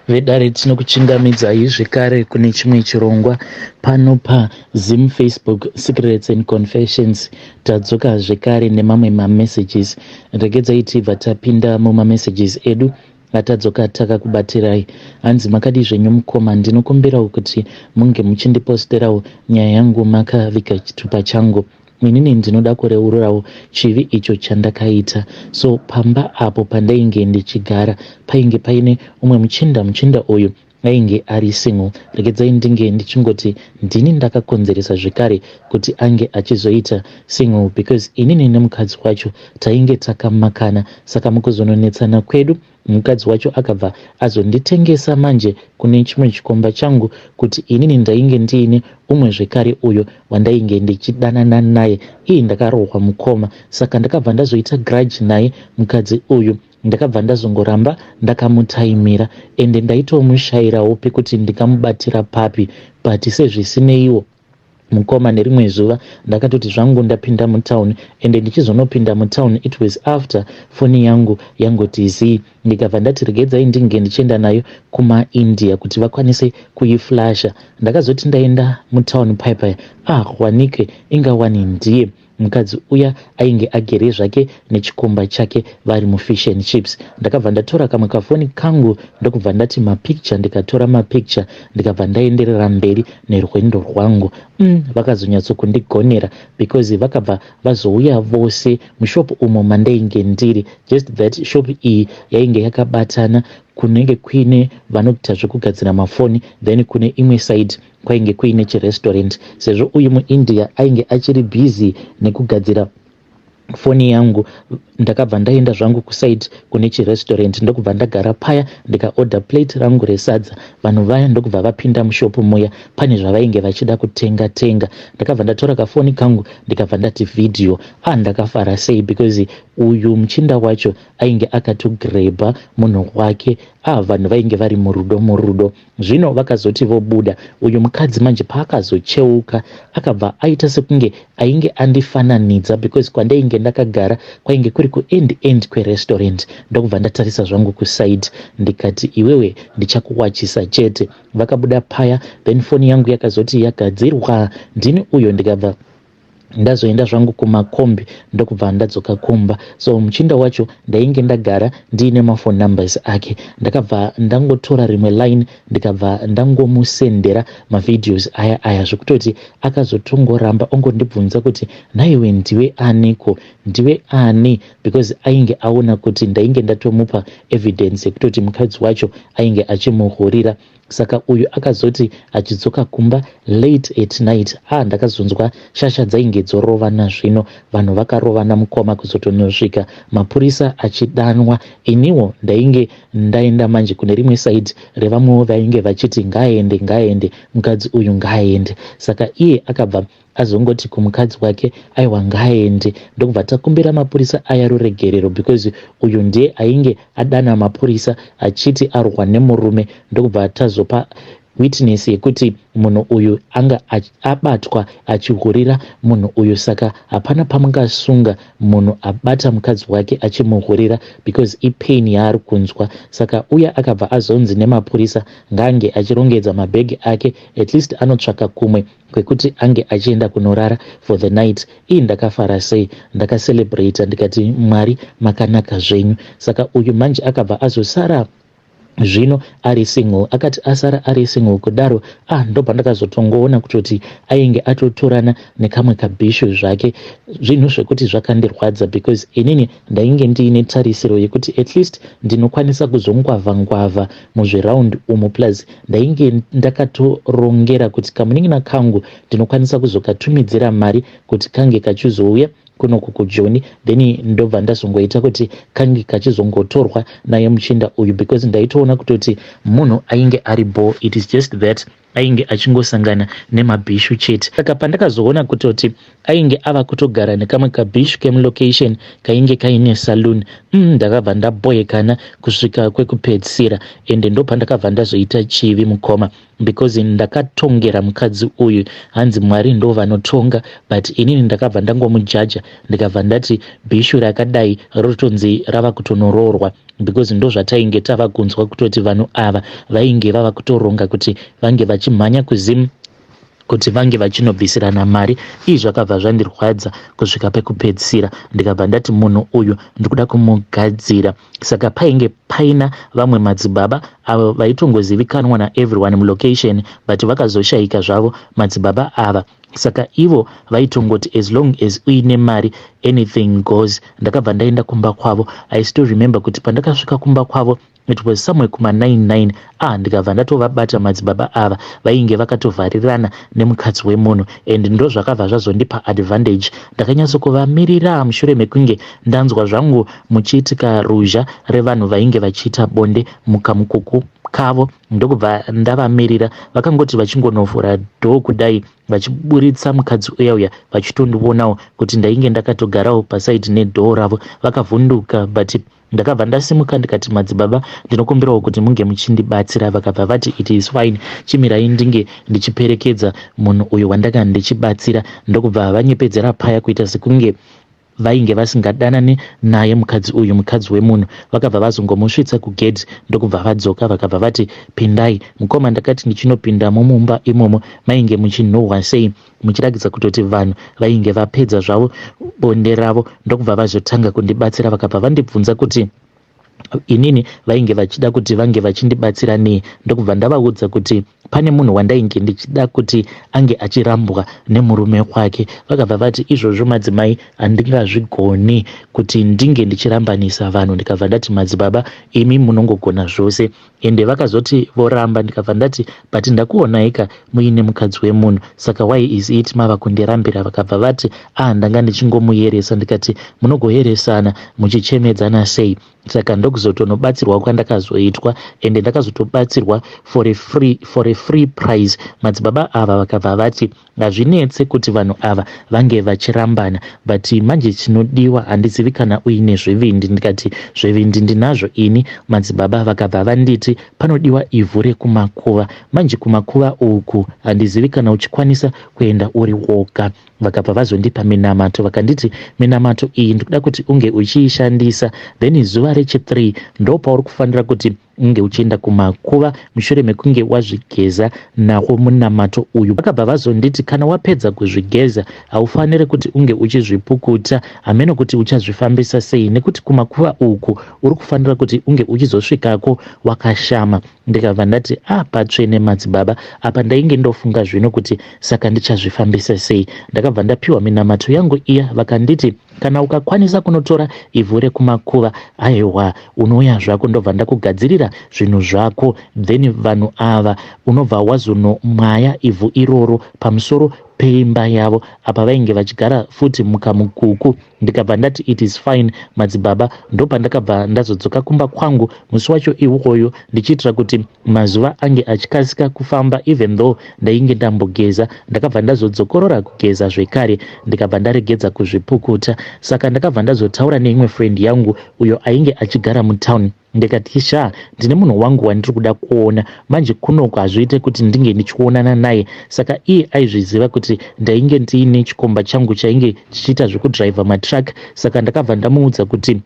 Vedare, tinokuchingamidzai zvekare kune chimwe chirongwa pano paZim Facebook Secrets and Confessions. Tadzoka zvekare nemamwe mamessages. Regedzai tibva tapinda mumamessages edu atadzoka takakubatirai. Hanzi, "Makadii zvenyu mukoma? Ndinokumbirawo kuti munge muchindiposterawo nyaya yangu makaviga chitupa changu. Inini ndinoda kureururawo chivi icho chandakaita. So pamba apo pandainge ndichigara painge paine umwe muchinda. Muchinda uyu ainge ari single. Regedzai ndinge ndichingoti ndini ndakakonzeresa zvekare kuti ange achizoita single, because inini nemukadzi wacho tainge takamakana. Saka mukuzononetsana kwedu, mukadzi wacho akabva azonditengesa manje kune chimwe chikomba changu kuti inini ndainge ndiine umwe zvekare uyo wandainge ndichidanana naye. Ii, ndakarohwa mukoma. Saka ndakabva ndazoita grudge naye mukadzi uyu. Ndakabva ndazongoramba ndakamutaimira, ende ndaitomushayirawo pekuti ndingamubatira papi. But sezvisineiwo mukoma, nerimwe zuva ndakatoti zvangu ndapinda mutauni, ende ndichizonopinda mutauni, it was after foni yangu yangoti zii. Ndikabva ndati regedzai ndinge ndichienda nayo kumaIndia kuti vakwanise kuiflasha. Ndakazoti ndaenda mutauni paipai, ah, wanike ingawani ndiye mukadzi uya ainge agere zvake nechikomba chake vari mufish and chips. Ndakabva ndatora kamwe kafoni kangu, ndokubva ndati mapicture. Ndikatora mapicture, ndikabva ndaenderera mberi nerwendo rwangu. Vakazonyatsokundigonera because vakabva vazouya vose mushopu umo mandainge ndiri. Just that shop iyi yainge yakabatana, kunenge kuine vanoita zvekugadzira mafoni, then kune imwe side kwainge kuine chirestaurant. Sezvo uyu muIndia ainge achiri busy nekugadzira foni yangu, ndakabva ndaenda zvangu kuside kune chirestaurant, ndokubva ndagara paya, ndikaodha plate rangu resadza. Vanhu vaya ndokubva vapinda mushopu muya, pane zvavainge vachida kutenga tenga. Ndakabva ndatora kafoni kangu, ndikabva ndati vhidhiyo. Ah, ndakafara sei, because uyu muchinda wacho ainge akatogrebha munhu wake. Ah, vanhu vainge vari murudo, murudo. Zvino vakazoti vobuda, uyu mukadzi manje paakazocheuka, akabva aita sekunge ainge andifananidza, because kwandainge ndakagara kwainge kuri kuend end kwerestaurant. Ndokubva ndatarisa zvangu kuside, ndikati, "Iwewe, ndichakuwachisa chete." Vakabuda paya, then foni yangu yakazoti yagadzirwa, ndini uyo ndikabva ndazoenda zvangu kumakombi, ndokubva ndadzoka kumba. So muchinda wacho ndainge ndagara ndiine maphone numbers ake. Ndakabva ndangotora rimwe line, ndikabva ndangomusendera mavideos aya aya, zvekutoti akazotongoramba ongondibvunza kuti, "Naiwe, ndiwe aniko? Ndiwe ani?" Because ainge aona kuti ndainge ndatomupa evidence yekutoti mukadzi wacho ainge achimuhurira. Saka uyu akazoti achidzoka kumba late at night, ah, ndakazonzwa shasha dzainge dzorovana. Zvino vanhu vakarovana mukoma, kuzotonosvika mapurisa achidanwa. Iniwo ndainge ndaenda manje kune rimwe side revamwewo vainge vachiti ngaaende, ngaaende, mukadzi uyu ngaaende. Saka iye akabva azongoti kumukadzi wake, "Aiwa, ngaaende." Ndokubva takumbira mapurisa aya ruregerero, because uyu ndiye ainge adana mapurisa achiti arwa nemurume. Ndokubva tazopa witness yekuti munhu uyu anga abatwa achihurira munhu uyu, saka hapana pamungasunga munhu abata mukadzi wake achimuhurira, because ipain yaari kunzwa. Saka uya akabva azonzi nemapurisa ngaange achirongedza mabhegi ake, at least anotsvaka kumwe kwekuti ange achienda kunorara for the night. Ii, ndakafara sei, ndakacelebrata, ndikati, "Mwari makanaka zvenyu." Saka uyu manje akabva azosara zvino ari single. Akati asara ari single kudaro, ah, ndopandakazotongoona kutoti ainge atotorana nekamwe kabhishu zvake, zvinhu zvekuti zvakandirwadza, because inini ndainge ndiine tarisiro yekuti at least ndinokwanisa kuzongwavha ngwavha muzviraundi umu. Plus ndainge ndakatorongera kuti kamunin'ina kangu ndinokwanisa kuzokatumidzira mari kuti kange kachizouya kunoku kuJoni, then ndobva ndazongoita kuti kange kachizongotorwa naye muchinda uyu, because ndaitoona kutoti munhu ainge ari bo. It is just that ainge achingosangana nemabhishu chete. Saka pandakazoona kutoti ainge ava kutogara nekamwe kabhishu kemulocation kainge kaine saloon, ndakabva ndabhoyekana kusvika kwekupedzisira, ende ndopandakabva ndazoita chivi mukoma. Because ndakatongera mukadzi uyu, hanzi Mwari ndo vanotonga, but inini ndakabva ndangomujaja, ndikabva ndati bhishu rakadai rotonzi rava kutonoroorwa, because ndo zvatainge tava kunzwa kutoti vanhu ava vainge vava kutoronga kuti vange vachimhanya kuZimu kuti vange vachinobvisirana mari. Ii, zvakabva zvandirwadza kusvika pekupedzisira. Ndikabva ndati munhu uyu ndikuda kumugadzira. Saka painge paina vamwe madzibaba avo vaitongozivikanwa naeveryone mulocation, but vakazoshayika zvavo madzibaba ava. Saka ivo vaitongoti as long as uine mari, anything goes. Ndakabva ndaenda kumba kwavo. I still remember kuti pandakasvika kumba kwavo, it was somewhere kuma99. Ah, ndikabva ndatovabata madzibaba ava vainge vakatovharirana nemukadzi wemunhu, and ndo zvakabva zvazondipa advantage. Ndakanyatsokuvamirira mushure mekunge ndanzwa zvangu muchiitika ruzha revanhu vainge vachiita bonde mukamukuku kavo, ndokubva ndavamirira. Vakangoti vachingonovhura door kudai, vachiburitsa mukadzi uya uya, vachitondionawo kuti ndainge ndakatogarawo paside nedoor ravo, vakavhunduka. But ndakabva ndasimuka ndikati, "Madzibaba, ndinokumbirawo kuti munge muchindibatsira." Vakabva vati, "It is fine, chimirai ndinge ndichiperekedza munhu uyu wandanga ndichibatsira." Ndokubva vanyepedzera paya kuita sekunge vainge vasingadanani naye mukadzi uyu, mukadzi wemunhu. Vakabva vazongomusvitsa kugate, ndokubva vadzoka, vakabva vati, "Pindai, mukoma." Ndakati ndichinopindamo mumba imomo, mainge muchinhuhwa sei, muchiratidza kutoti vanhu vainge vapedza zvavo bonde ravo. Ndokubva vazotanga kundibatsira. Vakabva vandibvunza kuti inini vainge vachida kuti vange vachindibatsira nei, ndokubva ndavaudza kuti pane munhu wandainge ndichida kuti ange achirambwa nemurume wake. Vakabva vati, "Izvozvo madzimai, handingazvigoni kuti ndinge ndichirambanisa vanhu." Ndikabva ndati, "Madzibaba, imi munongogona zvose." Ende vakazoti voramba. Ndikabva ndati, "But ndakuonaika muine mukadzi wemunhu, saka why is it mava kundirambira?" Vakabva vati, "Ah, ndanga ndichingomuyeresa." Ndikati, "Munogoyeresana muchichemedzana sei?" Saka ndokuzotonobatsirwa kwandakazoitwa, ende ndakazotobatsirwa for a free price. Madzibaba ava vakabva vati hazvinetse kuti vanhu ava vange vachirambana, but manje chinodiwa, handizivi kana uine zvivindi. Ndikati, "Zvivindi ndinazvo ini, madzibaba." Vakabva vanditi panodiwa ivhu rekumakuva. Manje kumakuva uku handizivi kana uchikwanisa kuenda uri woga. Vakabva vazondipa minamato, vakanditi, "Minamato iyi ndikuda kuti unge uchiishandisa, then zuva rechi3 ndo pauri kufanira kuti unge uchienda kumakuva mushure mekunge wazvigeza nawo munamato uyu." Vakabva vazonditi kana wapedza kuzvigeza, haufaniri kuti unge uchizvipukuta, hameno kuti uchazvifambisa sei, nekuti kumakuva uku uri kufanira kuti unge uchizosvikako wakashama. Ndikabva ndati, "A ah, patsvene madzibaba." Apa ndainge ndofunga zvino kuti saka ndichazvifambisa sei. Ndakabva ndapiwa minamato yangu iya. Vakanditi kana ukakwanisa kunotora ivhu rekumakuva, aiwa, unouya zvako, ndobva ndakugadzirira zvinhu zvako, then vanhu ava unobva wazonomwaya ivhu iroro pamusoro peimba yavo. Apa vainge vachigara futi mukamukuku. Ndikabva ndati, "It is fine, madzibaba." Ndopandakabva ndazodzoka kumba kwangu musi wacho iwoyo, ndichiitira kuti mazuva ange achikasika kufamba. Even though ndainge ndambogeza, ndakabva ndazodzokorora kugeza zvekare, ndikabva ndaregedza kuzvipukuta. Saka ndakabva ndazotaura neimwe friend yangu uyo ainge achigara mutown. Ndikati, "Sha, ndine munhu wangu wandiri kuda kuona, manje kunoku hazviite kuti ndinge ndichionana naye." Saka iye aizviziva kuti ndainge ndiine chikomba changu chainge chichiita zvekudhiraivha matruck. Saka ndakabva ndamuudza kuti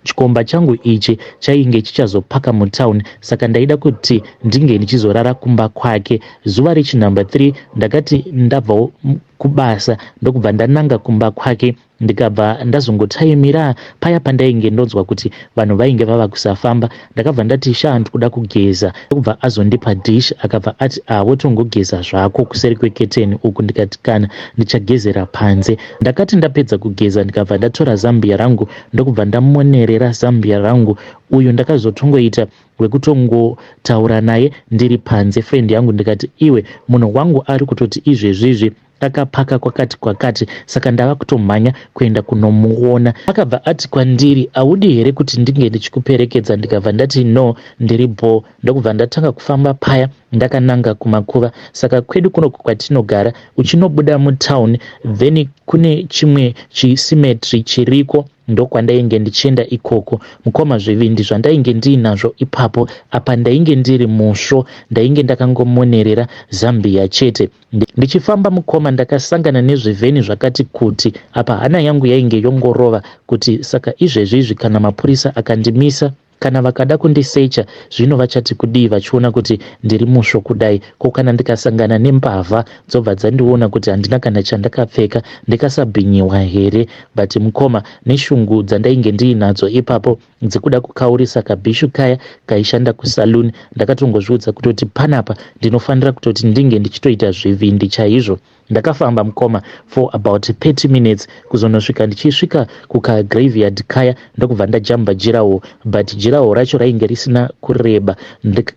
chikomba changu ichi chainge chichazopaka mutown, saka ndaida kuti ndinge ndichizorara kumba kwake. Zuva rechinumber 3 ndakati ndabvawo kubasa, ndokubva ndananga kumba kwake. Ndikabva ndazongotaimira paya pandainge ndonzwa kuti vanhu vainge vava kusafamba. Ndakabva ndati, "Sha, ndikuda kugeza." Ndokubva azondipa dish, akabva ati, "A, wotongogeza zvako kuseri kweketeni uku." Ndikati, "Kana, ndichagezera panze." Ndakati ndapedza kugeza, ndikabva ndatora zambia rangu, ndokubva ndamonerera zambia rangu. Uyu ndakazotongoita wekutongotaura naye ndiri panze, friend yangu. Ndikati, "Iwe, munhu wangu ari kutoti izvezvizvi akapaka kwakati kwakati, saka ndava kutomhanya kuenda kunomuona." Akabva ati kwandiri, "Haudi here kuti ndinge ndichikuperekedza?" Ndikabva ndati, "No, ndiri bho." Ndokubva ndatanga kufamba paya ndakananga kumakuva. Saka kwedu kunoku kwatinogara, uchinobuda mutown, then kune chimwe chicemetery chiriko. Ndokwandainge ndichienda ikoko mukoma zvivindi zvandainge ndiinazvo ipapo apa ndainge ndiri musvo ndainge ndakangomonerera Zambia chete. Ndichifamba mukoma ndakasangana nezvivheni zvakati kuti apa hana yangu yainge yongorova kuti saka izvezvi izvi kana mapurisa akandimisa kana vakada kundisecha zvino vachati kudii vachiona kuti ndiri musvo kudai ko kana ndikasangana nembavha dzobva dzandiona kuti handina kana chandakapfeka ndikasabhinyiwa here but mukoma neshungu dzandainge ndiinadzo ipapo dzekuda kukaurisa kabhishu kaya kaishanda kusaloon ndakatongozviudza kutoti panapa ndinofanira kutoti ndinge ndichitoita zvivindi chaizvo Ndakafamba mukoma for about 30 minutes kuzonosvika ndichisvika kuka graveyard kaya ndokubva ndajamba jirawo but jirawo racho rainge risina kureba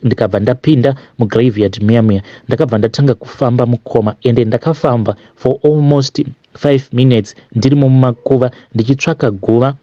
ndikabva ndapinda mugraveyard muya muya ndakabva ndatanga kufamba mukoma ende ndakafamba for almost 5 minutes ndirimo mumakuva ndichitsvaka guva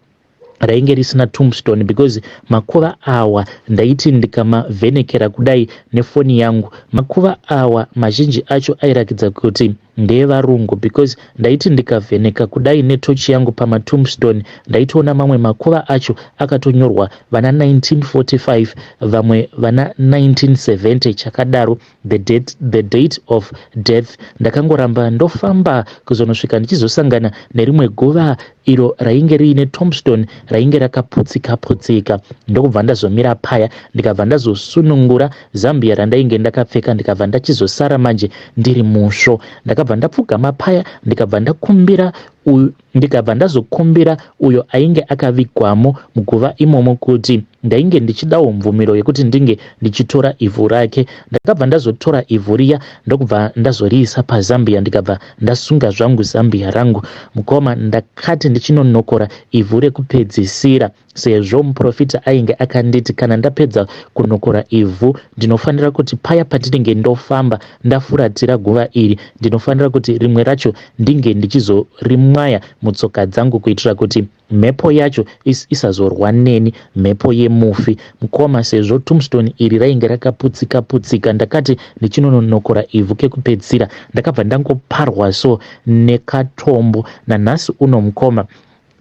rainge risina tombstone because makuva awa ndaiti ndikamavhenekera kudai nefoni yangu makuva awa mazhinji acho airakidza kuti ndeevarungu because ndaiti ndikavheneka kudai netochi yangu pamatombstone ndaitoona mamwe makuva acho akatonyorwa vana 1945 vamwe vana 1970 chakadaro the date, the date of death ndakangoramba ndofamba kuzonosvika ndichizosangana nerimwe guva iro rainge riine tombstone rainge rakaputsika putsika ndokubva ndazomira paya ndikabva ndazosunungura zambia randainge ndakapfeka ndikabva ndachizosara manje ndiri musvo ndakabva ndapfugama paya ndikabva ndakumbira uyu ndikabva ndazokumbira uyo ainge akavigwamo muguva imomo kuti ndainge ndichidawo mvumiro yekuti ndinge ndichitora ivhu rake. Ndakabva ndazotora ivhu riya ndokubva ndazoriisa pazambia ndikabva ndasunga zvangu zambia rangu. Mukoma ndakati ndichinonokora ivhu rekupedzisira sezvo muprofita ainge akanditi kana ndapedza kunokora ivhu ndinofanira kuti paya pandinenge ndofamba ndafuratira guva iri ndinofanira kuti rimwe racho ndinge ndichizorimwaya mutsoka dzangu kuitira kuti mhepo yacho is, isazorwa neni mhepo yemufi mukoma sezvo tombstone iri rainge rakaputsika putsika ndakati ndichinononokora ivhu kekupedzisira ndakabva ndangoparwa so nekatombo nanhasi uno mukoma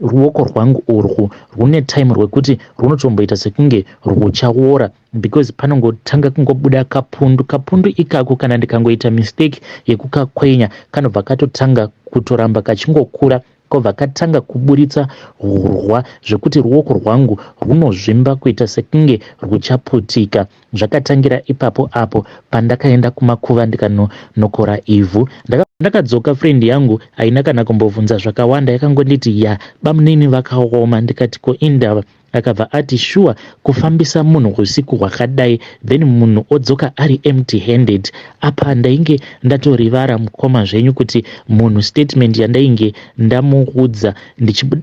ruoko rwangu urwu rwune time rwekuti rwunotomboita sekunge rwuchawora because panongotanga kungobuda kapundu kapundu ikako kana ndikangoita mistake yekukakwenya kanobva katotanga kutoramba kachingokura kobva katanga kuburitsa hurwa zvekuti ruoko rwangu rwunozvimba kuita sekunge rwuchaputika Zvakatangira ipapo apo pandakaenda kumakuva ndikanonokora ivhu. Ndakadzoka friend yangu haina kana kumbobvunza zvakawanda yakangonditi ya bamunini vakaoma ndikati ko indava akabva ati shuwa kufambisa munhu usiku hwakadai then munhu odzoka ari empty handed apa ndainge ndatorivara mukoma zvenyu kuti munhu statement yandainge ndamuudza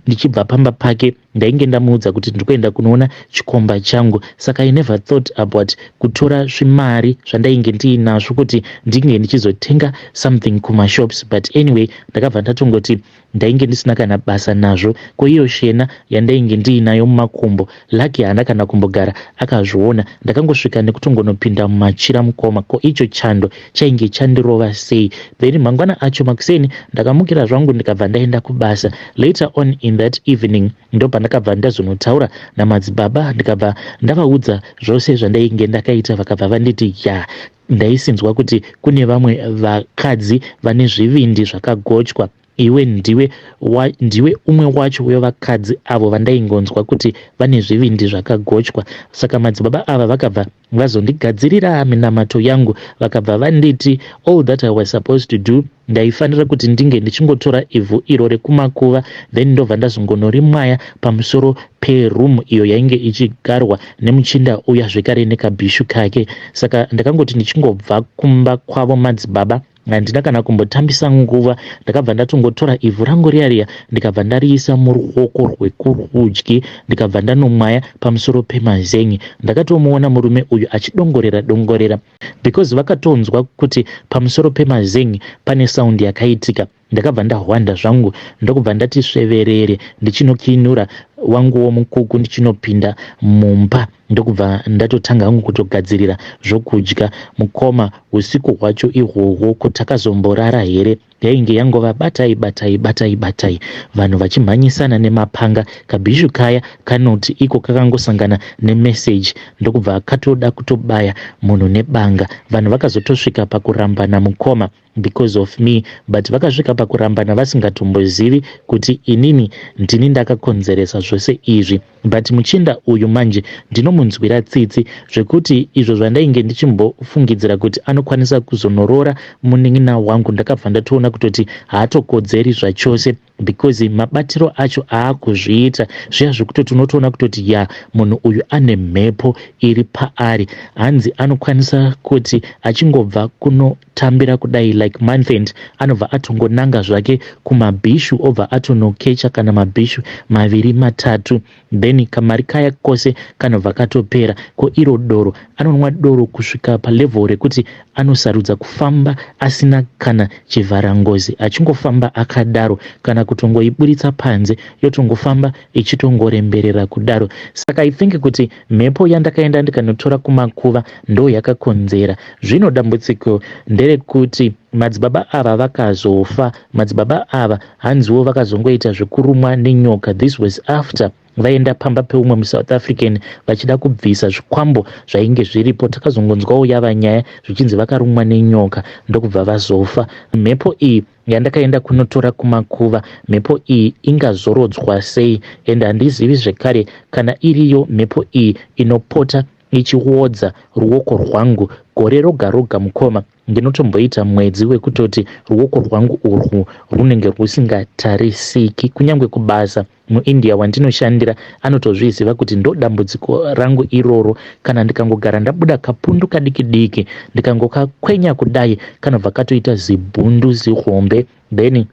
ndichibva pamba pake Ndainge ndamuudza kuti ndiri kuenda kunoona chikomba changu saka I never thought about kutora zvimari zvandainge ndiinazvo kuti ndinge ndichizotenga something kumashops but anyway ndakabva ndatongoti ndainge ndisina kana basa nazvo ko iyo shena yandainge ndiinayo mumakumbo lucky haana kana kumbogara akazviona ndakangosvika nekutongonopinda mumachira mukoma ko icho chando chainge chandirova sei then mangwana acho makuseni ndakamukira zvangu ndikabva ndaenda kubasa later on in that evening ndopandakabva ndazonotaura namadzibaba ndikabva ndavaudza zvose zvandainge ndakaita vakabva vanditi ya ndaisinzwa kuti kune vamwe vakadzi vane zvivindi zvakagochwa iwe ndiwe, wa, ndiwe umwe wacho wevakadzi avo vandaingonzwa kuti vane zvivindi zvakagochwa saka madzibaba ava vakabva vazondigadzirira minamato yangu vakabva vanditi all that I was supposed to do ndaifanira kuti ndinge ndichingotora ivhu iro rekumakuva then ndobva ndazongonorimwaya pamusoro peroom iyo yainge ichigarwa nemuchinda uya zvekare nekabhishu kake saka ndakangoti ndichingobva kumba kwavo madzibaba Handina kana kumbotambisa nguva ndakabva ndatongotora ivhu rangu riya riya ndikabva ndariisa muruoko rwekurudyi ndikabva ndanomwaya pamusoro pemazen'e. Ndakatomuona murume uyu achidongorera dongorera because vakatonzwa kuti pamusoro pemazen'e pane sound yakaitika. Ndakabva ndahwanda zvangu ndokubva ndati sveverere ndichinokiinura wanguwo mukuku ndichinopinda mumba ndokubva ndatotanga hangu kutogadzirira zvokudya. Mukoma, usiku hwacho ihwohwo ko takazomborara here? Yainge yangova batai batai batai batai vanhu vachimhanyisana nemapanga. Kabhishu kaya kanoti iko kakangosangana nemessage ndokubva katoda kutobaya munhu nebanga. Vanhu vakazotosvika pakurambana mukoma because of me but vakasvika pakurambana vasingatombozivi kuti inini ndini ndakakonzeresa zvose izvi. But muchinda uyu manje ndinomunzwira tsitsi zvekuti izvo zvandainge ndichimbofungidzira kuti anokwanisa kuzonoroora munin'ina wangu ndakabva ndatoona kutoti haatokodzeri zvachose because mabatiro acho aakuzviita zviya zvekutoti unotoona kutoti ya munhu uyu ane mhepo iri paari. Hanzi anokwanisa kuti achingobva kunotambira kudai like month end anobva atongonanga zvake kumabhishu obva atonokecha kana mabhishu maviri matatu then kamari kaya kose kanobva katopera. Ko iro doro, anonwa doro kusvika palevel rekuti anosarudza kufamba asina kana chivharangozi achingofamba akadaro kana kutongoiburitsa panze yotongofamba ichitongoremberera kudaro. Saka I think kuti mhepo yandakaenda ndikanotora kumakuva ndo yakakonzera. Zvino dambudziko nderekuti madzibaba ava vakazofa. Madzibaba ava hanziwo vakazongoita zvekurumwa nenyoka. This was after vaenda pamba peumwe muSouth African vachida kubvisa zvikwambo zvainge zviripo. Takazongonzwawo yava nyaya zvichinzi vakarumwa nenyoka ndokubva vazofa. Mhepo iyi yandakaenda kunotora kumakuva, mhepo iyi ingazorodzwa sei? Ende handizivi zvekare kana iriyo mhepo iyi inopota ichiwodza ruoko rwangu gore roga roga mukoma. Ndinotomboita mwedzi wekutoti ruoko rwangu urwu rwunenge rwusingatarisiki. Kunyange kubasa muIndia wandinoshandira anotozviziva kuti ndodambudziko rangu iroro. Kana ndikangogara ndabuda kapundu kadiki diki ndikangokakwenya kudai kanobva katoita zibhundu zihombe then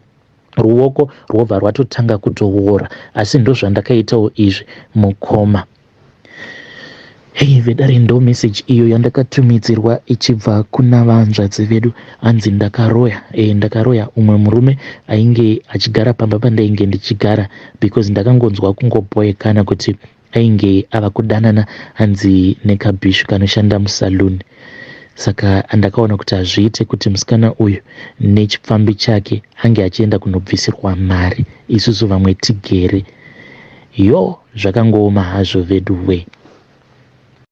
ruoko rwobva rwatotanga kutowora. Asi ndozvandakaitawo izvi mukoma. Hey vedare ndo message iyo yandakatumidzirwa ichibva kuna vanzvadzi vedu hanzi ndakaroya e, ndakaroya umwe murume ainge achigara pamba pandainge ndichigara because ndakangonzwa kungobhoekana kuti ainge ava kudanana hanzi nekabhishu kanoshanda musaloon. Saka andakaona kuti hazviite kuti musikana uyu nechipfambi chake ange achienda kunobvisirwa mari isusu vamwe tigere. Yo zvakangooma hazvo veduwe.